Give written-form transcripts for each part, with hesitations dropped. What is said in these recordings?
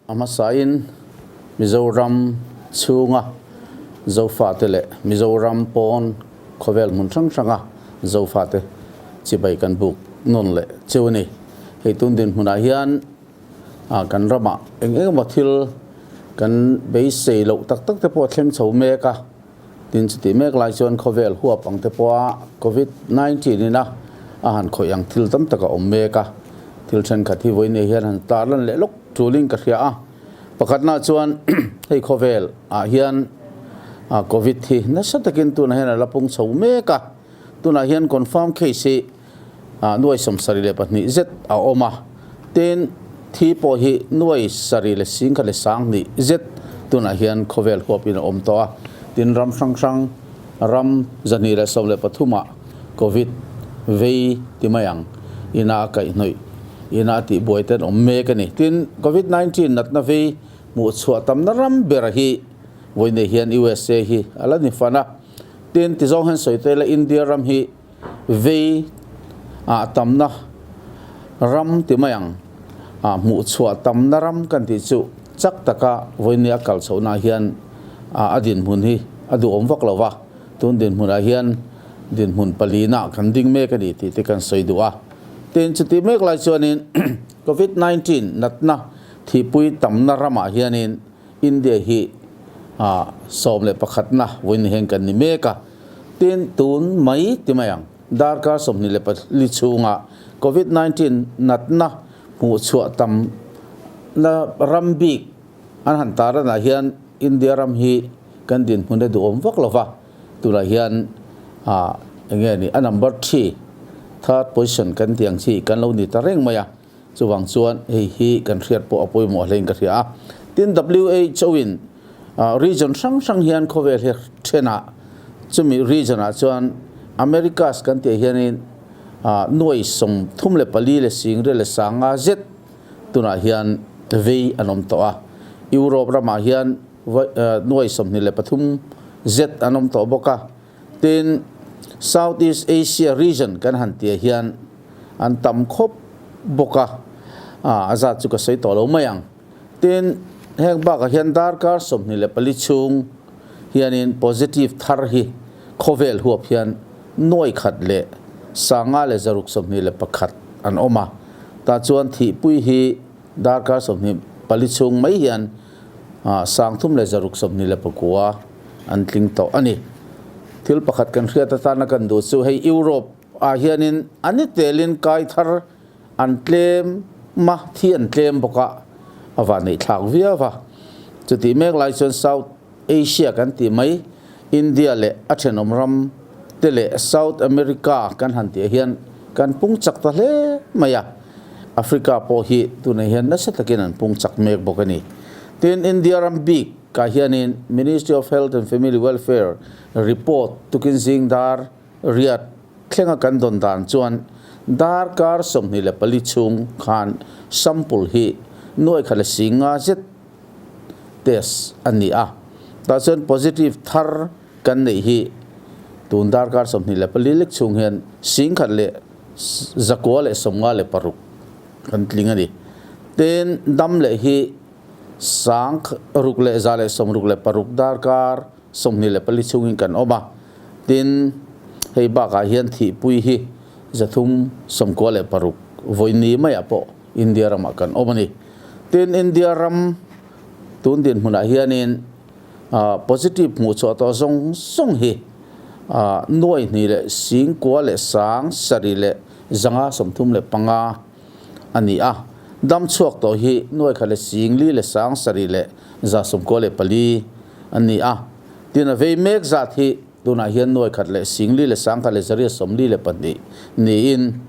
A hmasain Mizoram chhunga Zofate leh Mizoram pawn khawvel hmun hrang hranga Zofate chibai kan buk nawn leh cheu a ni. Hei tun dinhmunah hian kan ramah eng eng emaw thil kan beisei loh tak tak te pawh a thleng chho mek a, tin chutih mek lai chuan khawvel huap ang te pawha Covid 19 ina a han khawih ang thil tam tak a awm mek a, thil thenkhat hi vawiin hian han tarlan leh lawk tulin ka hria a, pakhatna chuan hei khawvel ah hian Covid hi nasa takin tunah hian a la pung chho mek a, tunah hian confirm case hi nuai 72 zet a awm a, tin thi pawh hi nuai 7 leh 10,000 zet tunah hian khawvel huapin a awm tawh a, tin ram hrang hrang ram 213 ah Covid vei ti mai ang ina a kaihhnawih ina a tihbuai te an awm mek a ni. Tin Covid 19 natna vei hmuhchhuah tamna ram ber hi vawiin hian USA hi a la ni fan a, tin tizawng hian sawi te la India ram hi Vei ah tamna ram ti mai ang ah hmuhchhuah tamna ram kan tih chu chak taka vawiin a kal chhohna hian a dinhmun hi a duhawm vak lo va, tun dinhmunah hian dinhmun palina kan ding mek a ni tih te kan sawi duh a. Tin, chutih mek lai chuanin Covid 19 natna thihpui tamna ramah hianin India hi 11 na vawiin hian kan ni mek a. Tin, tun mai ti mai ang, darkar 24 chhunga Covid 19 natna hmuhchhuah tam na ram bik an han taranah hian India ram hi kan dinhmun a duhawm vak lo va, tunah hian eng nge ni a number three, third position kan tih ang chi kan lo ni ta reng mai a, chuvang chuan hei hi kan hriat pawh a pawimawh hlein ka hria a. Tin, WHO in Region hrang hrang hian khawvel hi thenah chumi region ah chuan Americas kan tih hianin nuai 34 leh singriat leh sanga zet tunah hian vei an awm tawh a. Europe ramah hian nuai 23 zet an awm tawh bawk a. Tin, Southeast Asia region kan han tih hian an tam khawp bawk a, a zat chu ka sawi tawh lo mai ang. Tin, heng bakah hian darkar 24 chhung hianin positive thar hi khawvel huap hian nuai khat leh sanga leh zaruk 21 an awm a. Tah chuan thihpui hi darkar 24 chhung mai hian 300 leh zaruk 29 an tling tawh a ni. Thil pakhat kan hriat atana kan duh chu hei Europe ah hianin a ni telin kai thar An tlem ma thi an tlem bawk a, a vanneih thlak viau a. Chutih mek lai chuan South Asia kan tih mai, India leh a thenawm ram te leh South America kan han tih ah hian kan pung chak ta hle mai a. Africa pawh hi tunah hian nasa takin an pung chak mek bawk a ni. Tin, India ram bik ah hianin Ministry of Health and Family Welfare report tukin zing dar Riat thlenga kan dawn dan chuan darkar 24 chhung khan sample hi nuai khat leh singa zet test a ni a, tah chuan positive thar kan neih hi tun darkar 24 lek chhung hian singkhat leh zakua leh 56 kan tling a ni. Tin, dam leh hi sang ruk leh za leh 66 darkar 24 chhungin kan awm a, tin, hei bakah hian thihpui hi 396 vawi maiah pawh India ramah kan awm a ni. Tin, India ram tun dinhmunah hianin positive hmuhchhuah tawh zawng zawng hi nuai hnih leh singkua leh sang sarih leh zanga 35 a ni a, dam chhuak tawh hi nuai khat leh singli leh sang sarih leh 194 a ni a, tin a vei mek zat hi tunah hian nuai khat leh singli leh sangkhat leh zariat 42 niin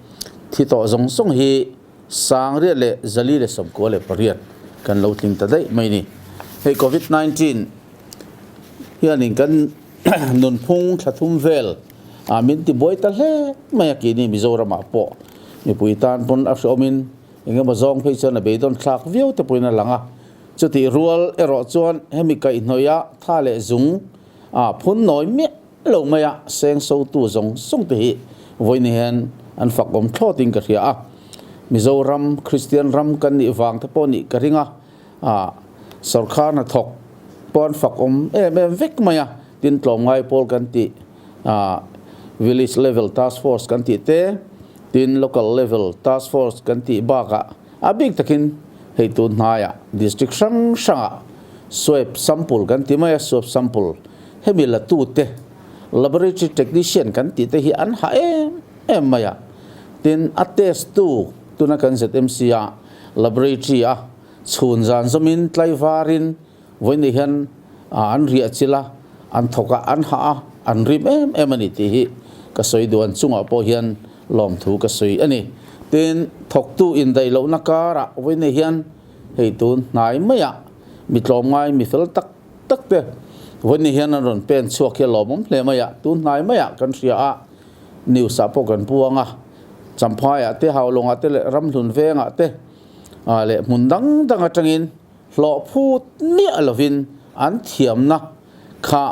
thi tawh zawng zawng hi sangriat leh zali leh 98 kan lo tling ta daih mai ni. Hei Covid 19 hianin kan nunphung thla thum vel a min ti buai ta hle mai a kini Mizoramah pawh mipui tan pawn a hreawmin engemaw zawng phei chuan a beidawn thlak viau te pawhin a lang a. Chutih rual erawh chuan hemi kaihhnawih tha leh zung a phun nawi miah lo mai a, seng sotu zawng zawng te hi vawiin hian an fak awm thlawtin ka hria a. Mizoram Kristian ram kan nih vang te pawh nih ka ring a, Ah sorkar hnathawk pawh an fak awm em em vek mai a, tin tlawmngai pawl kan tih ah village level task force kan tih te, tin local level task force kan tih bakah a bik takin hei tun hnaiah district hrang hrangah swab sample kan ti mai a, swab sample hemi la tute laboratory technician kan tih te hi an ha em em mai a, tin a test tu tuna kan ZMC a laboratory a chhun zan zawmin tlaivarin vawiin hian an riah chilh a, an thawk a, an hah a, an rim em em a ni tih hi ka sawi duan chungah pawh hian lawmthu ka sawi a ni. Tin, thawktu indaih lohna karah vawiin hian hei tun hnai maiah mi tlawmngai mi fel tak tak te vawiin hian an rawn pen chhuak hi a lawmawm hle mai a, tun hnai maiah kan hria a, news ah pawh kan puang a, Champhaiah te, Haulawngah te leh Ramhlun vengah te leh hmun dang dang atangin hlawh phut miah lovin an thiamna kha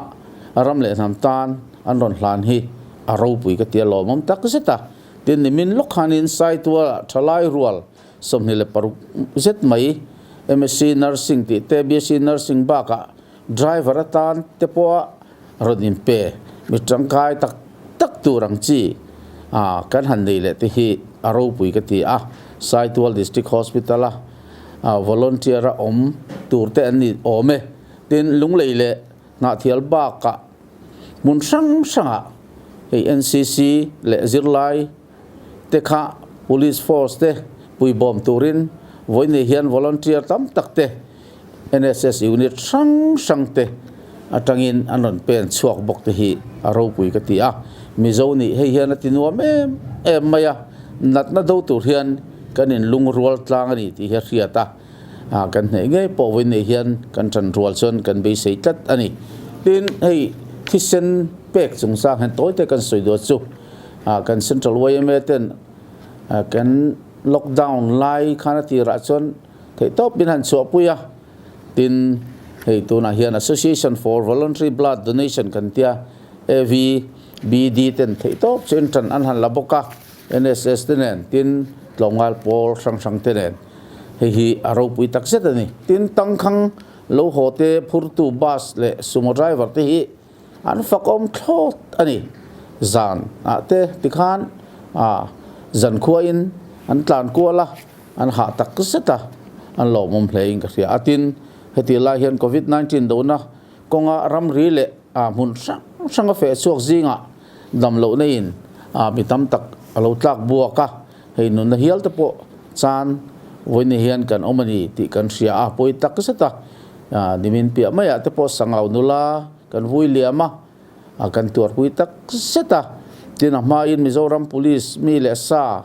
ram leh hnam tan an rawn hlan hi a ropui ka ti a lawmawm tak zet a. Tin, nimin lawk khanin Saitual-ah thalai rual 26 zet mai MSc Nursing tih te, BSc Nursing bakah driver atan te pawha rawn inpe mi tangkai tak tak tur ang chi kan han nei leh te hi a ropui ka ti a. Saitual District Hospital a volunteer a awm tur te an ni awm e. Tin, Lunglei leh Hnahthial bakah hmun hrang hrangah hei NCC leh zirlai te kha Police Force te puibawm turin vawiin hian volunteer tam tak te NSS unit hrang hrang te atangin an rawn pen chhuak bawk te hi a ropui ka ti a. Mizo nih hei hian a ti nuam em em mai a, natna do tur hian kan inlungrual tlang a ni tih hi a hriat a, kan hneih ngei pawh vawiin hian kan tan rual chuan kan beisei tlat a ni. Tin, hei thisen pek chungchang hian tawi te kan sawi duh chu kan Central yma ten kan lockdown lai khan a tirah chuan Theihtawp in han chhuahpui a, tin hei tunah hian Association for Voluntary Blood Donation kan tia AVBD ten theihtawp chu in tan an han la bawk a, NSS te nen tin tlawmngal pawl hrang hrang te nen hei hi a ropui tak zet a ni. Tin tangkhang lo haw te phurtu bus leh sumo driver te hi An fakawm thlawt a ni. Zan ah te tikhan ah zankhua in an tlan kual a, an hah tak zet a, an lawmawm hle in ka hria a. Tin, heti lai hian Covid 19 dona kawnga ramri leh ah hmun hrang hrang a feh chhuak zingah dam lohna in ah mi tam tak a lo tlak buak a, hei nunna hial te pawh chan vawiin hian kan awm a ni tih kan hria a, pawi tak zet a. Nimin piah maiah te pawh sangau nula kan vui liam a, kan tuarpui tak zet a. Tin, a hmain Mizoram Police mi leh sa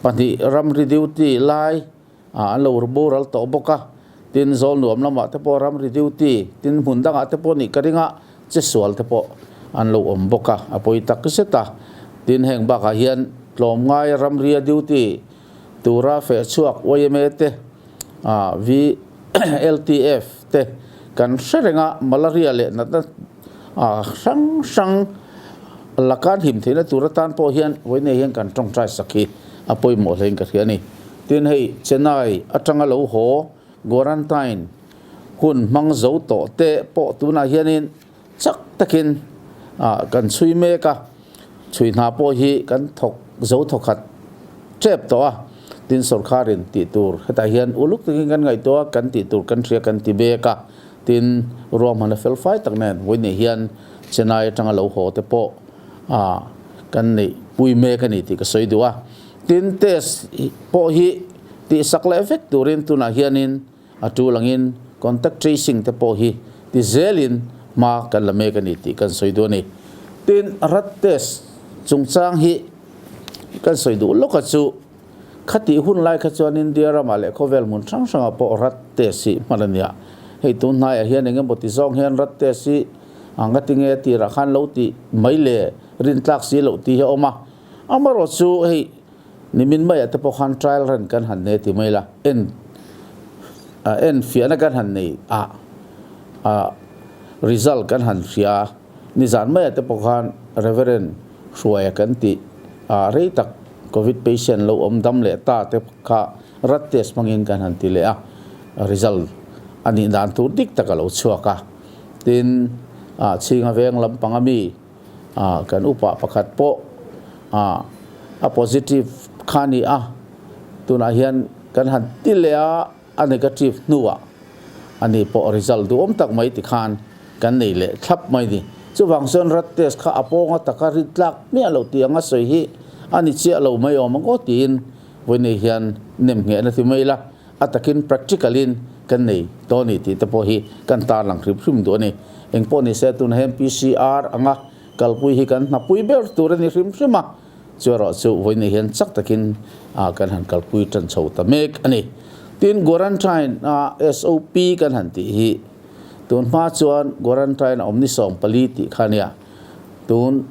pahnih ramri duty lai an lo boral tawh bawk a. Tin, Zawlnuam lamah te pawh ramri duty, tin hmun dangah te pawh nih ka ring a, chesual te pawh an lo awm bawk a, a pawi tak zet a. Tin, heng bakah hian tlawmngai ramria duty tura fehchhuak yma te, VLTF te kan hre reng a, malaria leh natna hrang hrang laka an him theihna tur atan pawh hian vawiin hian kan tawngtai sak hi a pawimawh hlein ka hria a ni. Tin, hei Chennai atanga lo haw quarantine hun hmang zo tawh te pawh tunah hianin chak takin kan chhui mek a, chhui hna pawh hi kan thawk zo thawkhat tep tawh a, tin sorkarin tih tur hetah hian uluk takin kan ngaihtuah a, kan tih tur kan hria kan ti bek a, tin ruahman a fel fai tak nen vawiin hian Chennai atanga lo haw te pawh kan neih pui mek a ni tih ka sawi duh a, tin test pawh hi tihsak leh vek turin tunah hianin A tul angin contact tracing te pawh hi ti zelin hma kan la mek a ni tih kan sawi duh a ni. Tin, rat test chungchang hi kan sawi duh lawk a chu khatih hun lai kha chuan India ramah leh khawvel hmun hrang hrangah pawh rat test hi hman a nia. Hei tun hnaiah hian eng emaw ti zawng hian rat test hi a nga tinge tirah khan lo tih mai le rintlak si loh tih hi a awm a. Amaherawhchu hei Nimin maiah te pawh khan trial run kan han nei ti mai la, en en fiahna kan han nei a, result kan han hria a, nizan maiah te pawh khan Reverend Hruaia kan tih a rei tak Covid patient lo awm dam leh ta te kha rat test hmangin kan han ti leh a, result. A nih dan tur dik tak a lo chhuak a. Tin, Chhinga veng lampang a mi kan upa pakhat pawh a positive kha a ni a, tunah hian kan han ti leh a, a negative hnuah a ni pawh result duhawm tak mai tikhan kan nei leh thlap mai ni. Chuvang chuan rat test kha a pawnga taka rit tlak miah loh tih anga sawi hi a ni chiah lo mai awm ang aw tiin vawiinei hian nem nghehna ti mai ila a takin practical in kan nei tawh a ni tih te pawh hi kan tarlang hrim hrim duh a ni. Engpawh ni se tunah hian PCR anga kalpui hi kan hnapui ber tur a ni hrim hrim a. Chu erawh chu vawiinah hian chak takin kan han kalpui tan chho ta mek a ni. Tin, Quarantine a SOP kan han tih hi tun hma chuan Quarantine a awm ni 14 tih kha nia. Tun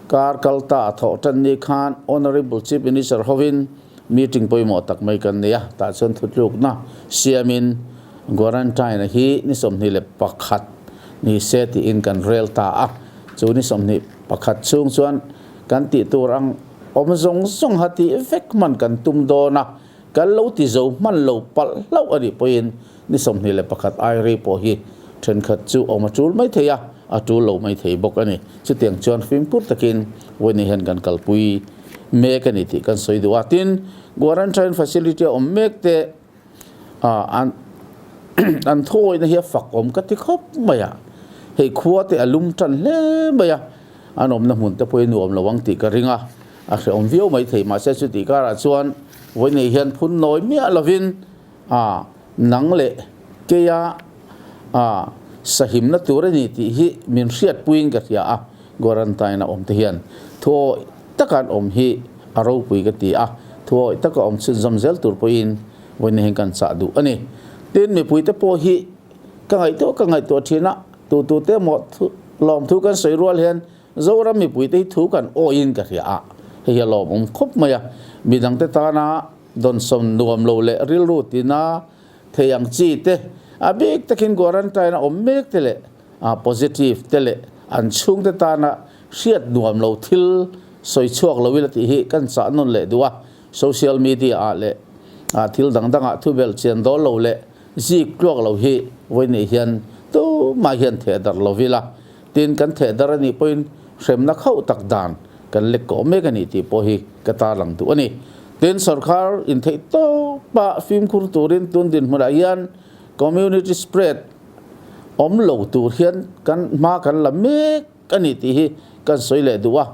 kar kal ta a thawh tan ni khan Honourable Chief Minister hovin meeting pawimawh tak mai kan nei a, tah chuan thutlukna siamin Quarantine hi ni 21 ni se tiin kan rel ta a. Chu ni 21 chhung chuan kan tih tur ang awm zawng zawng ha tih vek hman kan tum dawn a, kan lo ti zo hman lo palh hlauh a nih pawhin ni 21 ai rei pawh hi thenkhat chu awm a tul mai thei a, a tul lo mai thei bawk a ni. Chutiang chuan fimkhur takin vawiin hian kan kalpui mek a ni tih kan sawi duh a. Tin, quarantine facility a awm mek te an an thawina hi a fak awm ka ti khawp mai a, hei khua te a lum tan hle mai a, an awmna hmun te pawh hi nuam lo ang tih ka ring a, a hrehawm viau mai thei mahse chutih karah chuan vawiinei hian phun nawi miah lovin a nang leh keia a sahimna tur a ni tih hi min hriatpuiin ka hria a, quarantine a awm te hian thuawi taka an awm hi a ropui ka ti a, thuawi taka awm chhunzawm zel tur pawhin vawiin hian kan chah duh a ni. Tin, mipuite pawh hi ka ngaihtuah ka ngaihtuah thin a, tu tu te emaw lawmthu kan sawi rual hian Zoram mipuite hi thu kan awiin ka hria a, hei hi a lawmawm khawp mai a, midangte tana dawnsawm nuam lo leh rilru tina thei ang chi te, a bik takin quarantine a awm mek te leh positive te leh an chhungte tana hriat nuam lo thil sawi chhuak lo ila tih hi kan chah nawn leh duh a, social media ah leh thil dang dangah thubelh chian dawl lo leh zik tluak lo hi vawiin hian tumah hian theh darh lo ila, tin kan theh darh a nih pawhin hremna khauh tak dan kan lek kawh mek a nih tih pawh hi ka tarlang duh a ni. Tin, sorkar intheih tawpah fimkhur turin tun dinhmunah hian community spread awm lo tur hian kan hma kan la mek a ni tih hi kan sawi leh duh a,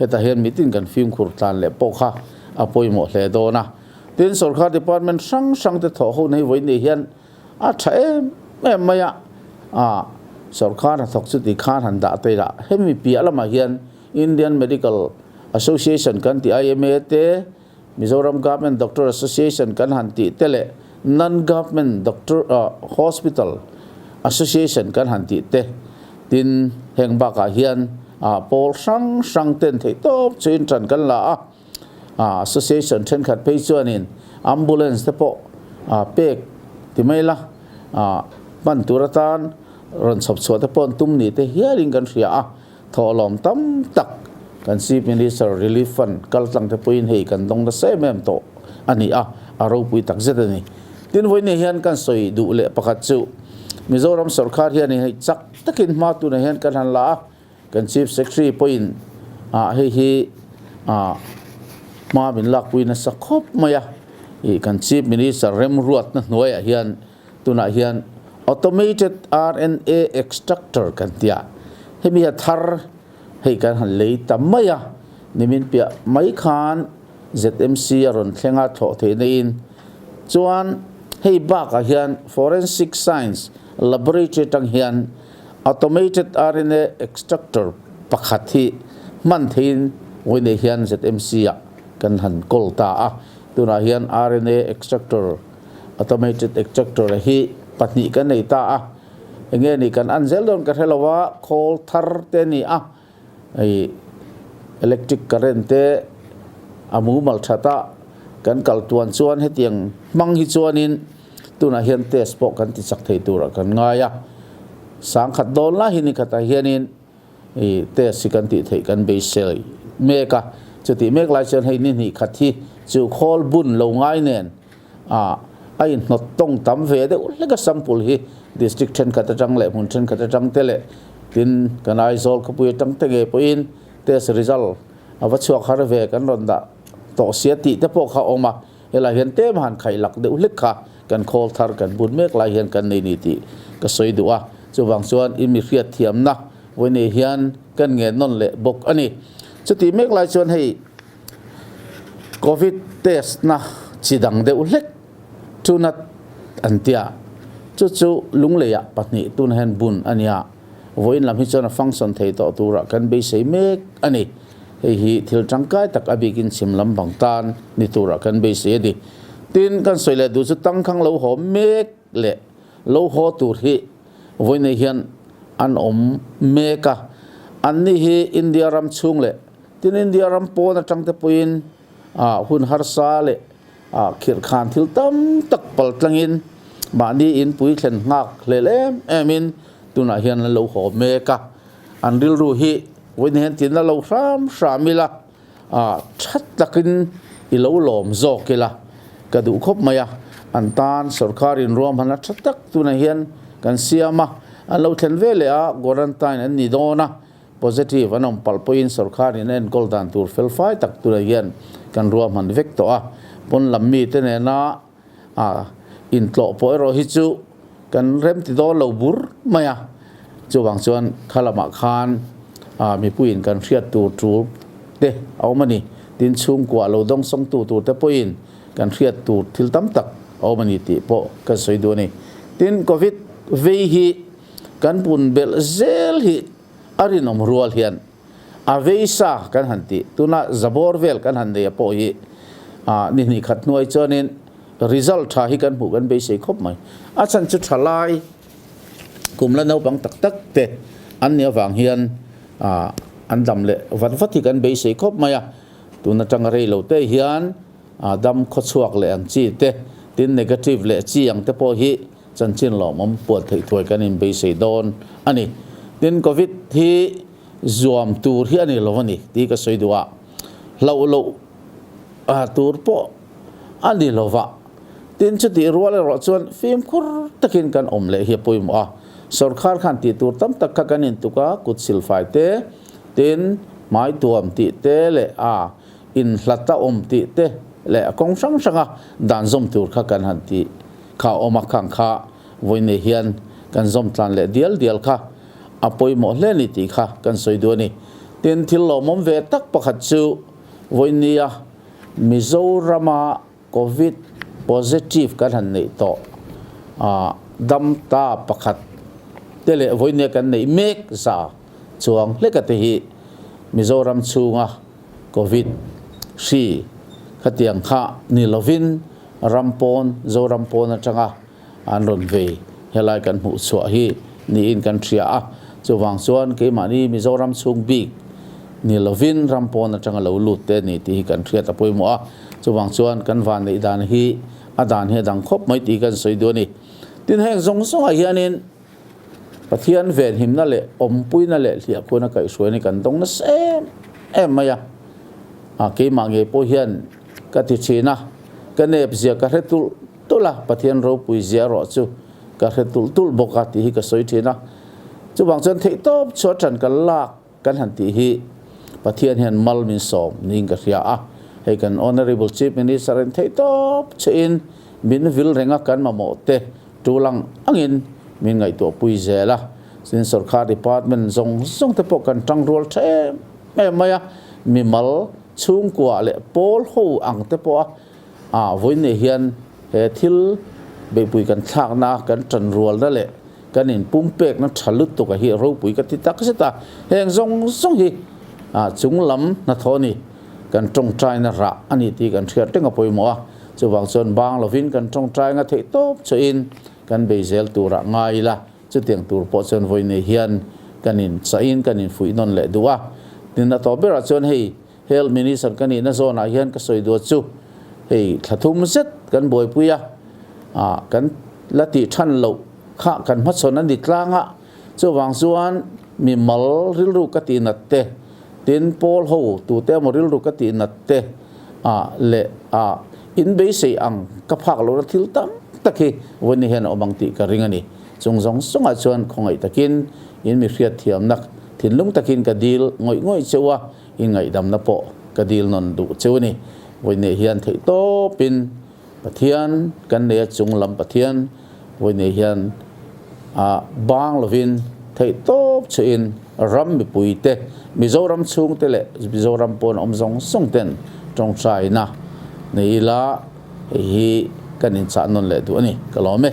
hetah hian mitin kan fimkhur tlan leh pawh kha a pawimawh hle dawn a. Tin, sorkar department hrang hrang te thawh ho na hi vawiin hian a tha em em mai a, ah sorkar hnathawk chu ti khan han dah te ila, hemi piah lamah hian Indian Medical Association kan tih IMA te, Mizoram Government Doctor Association kan han tih te leh Non-Government Doctor Hospital Association kan han tih te tin heng bakah hian pawl hrang hrang ten theih tawp chu in tan kan la a, association thenkhat phei chuanin ambulance te pawh pek ti mai la hman tur atan rawn chhawp chhuah te pawh an tum ni te hialin kan hria a. Thawhlawm tam tak kan Chief Minister Relief Fund kaltlang te pawhin hei kan dawng nasa em em tawh a ni a, a ropui tak zet a ni. Tin, vawiin hian kan sawi duh leh pakhat chu Mizoram sorkar hian hei chak takin hma tunah hian kan han la a, kan Chief Secretary pawhin hei hi hma min lakpui nasa khawp mai a, ih kan Chief Minister remruatna hnuaiah hian Tunah hian Automated RNA Extractor kan ti a, hemi a thar hei kan han lei ta mai a, nimin piah mai khan ZMC a rawn thleng a thlawh theihna in. Chuan hei bakah hian Forensic Science Laboratory atang hian Automated RNA Extractor pakhat hi hman theihin vawiinei hian ZMC ah kan han kawl ta a, tunah hian RNA Extractor Automated extractor hi pahnih kan nei ta a, enge ni kan an zel dawn ka hre lo a, khawl thar te a ni a, hei electric current te a mumal that a, kan kal tuan chuan hetiang hmang hi chuanin tunah hian test pawh kan ti chak thei turah kan ngai a, sangkhat dawn lai hi ni khatah hianin I test hi kan tih theih kan beisei mek a, chutih mek lai chuan hei ni hnih khat hi chu khawl bun lo ngai nen a A inhnawt tawng tam ve deuh hlek a sample hi district thenkhat atang leh hmun thenkhat atang te leh tin kan Aizawl khawpui atang te ngei pawhin test result a va chhuak har ve kan rawn dah tawh sia tih te pawh kha a awm a, helai hian tlem han khaih lak deuh hlek kha kan khawl thar kan bun mek lai hian kan nei ni tih ka sawi duh a, chuvang chuan i mi hriat thiamna vawiin hian kan ngen nawn leh bawk a ni. Chutih mek lai chuan hei Covid test na chi dang deuh hlek chu nat an tia, chu chu lungleiah pahnih tun hian bun a nia, vawiin lam hi chuan a function thei tawh turah kan beisei mek a ni. Hei hi thil tangkai tak a bikin chhim lam bang tan ni turah kan beisei a ni. Tin, kan sawi leh duh chu tangkhang lo haw mek leh lo haw tur hi vawiin hian an awm mek a, anni hi India ram chhung leh Tin India ram pawn atang te pawhin hun harsa leh khirhkhan thil tam tak pal tlangin mahni in pui thlen nghak hlel em em in tunah hian an lo haw mek a, an rilru hi vawiin hian tin a lo hram hram ila tha takin i lo lawm zawk ila ka duh khawp mai a, an tan sorkar in ruahmanna tha tak tunah hian kan siam a, an lo thlen ve leh a quarantine an ni dawn a. Positive an awm palh pawhin sorkharin a enkawl dan tur felfai tak tunah hian kan ruahman vek tawh a, pawn lam mite nena intlawh pawh erawh hi chu kan remti dawn lo bur mai a, chuvang chuan kha lamah khan mipuiin kan hriat tur tul te a awm a ni, tin chhungkua lo dawngsawngtu tur te pawhin kan hriat tur thil tam tak a awm a ni tih pawh kan sawi duh a ni. Tin, Covid vei hi Kan pun belh zel hi a rinawm rual hian a vei sa kan han tih tuna zabawr vel kan han nei a pawh hi ni hnih khat hnuai chuanin result tha hi kan hmuh kan beisei khawp mai. A chhan chu tha lai kum la naupang tak tak te an nih avang hian an dam leh vat vat hi kan beisei khawp mai a. Tun atanga rei lo te hian dam khawchhuak leh ang chi te tin negative leh chi ang te pawh hi Chanchin lawmawm puan theih thuai kan inbeisei dawn a ni. Tin, Covid hi zuam tur hi a ni lo a ni tih ka sawi duh a, hlauh loh tur pawh a ni lo va. Tin, chutih rual erawh chuan fimkhur takin kan awm leh hi a pawimawh a. Sorkar khan tih tur tam tak kha kan intuk a, kut silfai te, tin, hmai tuam tih te leh a inhlata awm tih te leh a kawng hrang hranga dan zawm tur kha kan han ti kha awm a, khang kha vawiin hian kan zawm tlan leh dial dial kha a pawimawh hle ni tih kha kan sawi duh a ni. Tin, thil lawmawm ve tak pakhat chu vawiin nia Mizorama Covid positive kan han neih tawh a, dam ta pakhat te leh vawiin nia kan neih mek za chuang hleka te hi Mizoram chhunga Covid hri khatiang kha ni lovin ram pawn, Zoram pawn atanga an rawn vei helai kan hmuh chhuah hi niin kan hria a. Chuvang chuan keimahni Mizoram chhung bik ni lovin ram pawn atanga lo lut te ni tih hi kan hriat a pawimawh a. Chuvang chuan kan van neih dan hi a dan hi a dang khawp mai tih kan sawi duh a ni. Tin heng zawng zawngah hianin Pathian venhimna leh awmpuina leh hliahkhuana kaihhruaina kan dawng nasa em em mai a. A keimah ngei pawh hian ka ti thin a, ka nep zia ka hre tulh tulh a, Pathian ropui zia erawh chu ka hre tulh tulh bawk a tih hi ka sawi thin a. Chuvang chuan theihtawp chhuah tan ka lak kan han tih hi Pathian hian mal min sawm niin ka hria a, hei kan Honourable Chief Minister in theihtawp che in min vil reng a, kan mamawh te tul ang angin min ngaihtuah pui zel a, tin sorkar department zawng zawng te pawh kan tang rual tha em em mai a, mimal chhungkua leh pawl ho ang te pawh a a vawiin nei hian he thil beihpui kan thlakna kan tan rualna leh Kan inpumpekna tha lutuk a hi ropui ka ti tak zet a, heng zawng zawng hi chung lam hnathawh a ni, kan tawngtaina rah a ni tih kan hriat reng a pawimawh a, chuvang chuan bang lovin kan tawngtai nga theih tawp chauhin kan bei zel turah ngai ila, chutiang tur pawh chuan vawiin hian kan inchahin kan infuih nawn leh duh a, tin a tawp berah chuan hei Health Minister ka nihna zawnah hian ka sawi duat chu hei thla thum zet kan buaipui a, kan la tih than loh kha kan hmachhawn a ni tlang a, chuvang chuan mimal rilru ka tih nat te, tin pawl ho tute emaw rilru ka tih nat te leh in beisei ang ka phak lohna thil tam tak hi vawiin hian a awm ang tih ka ring a ni. Chung zawng zawngah chuan khawngaih takin in mi hriatthiamna thinlung takin ka dil ngawih ngawih cheu a, in ngaihdamna pawh ka dil nawn duh cheu a ni. Vawiin hian theihtawpin Pathian kan nei a, chung lam Pathian vawiin hian a bang lovin theihtawp chuhin ram mipuite, Mizoram chhungte leh Mizoram pawn awm zawng zawng ten tawngtaina nei ila hei hi kan inchah nawn leh duh a ni. Ka lawm e.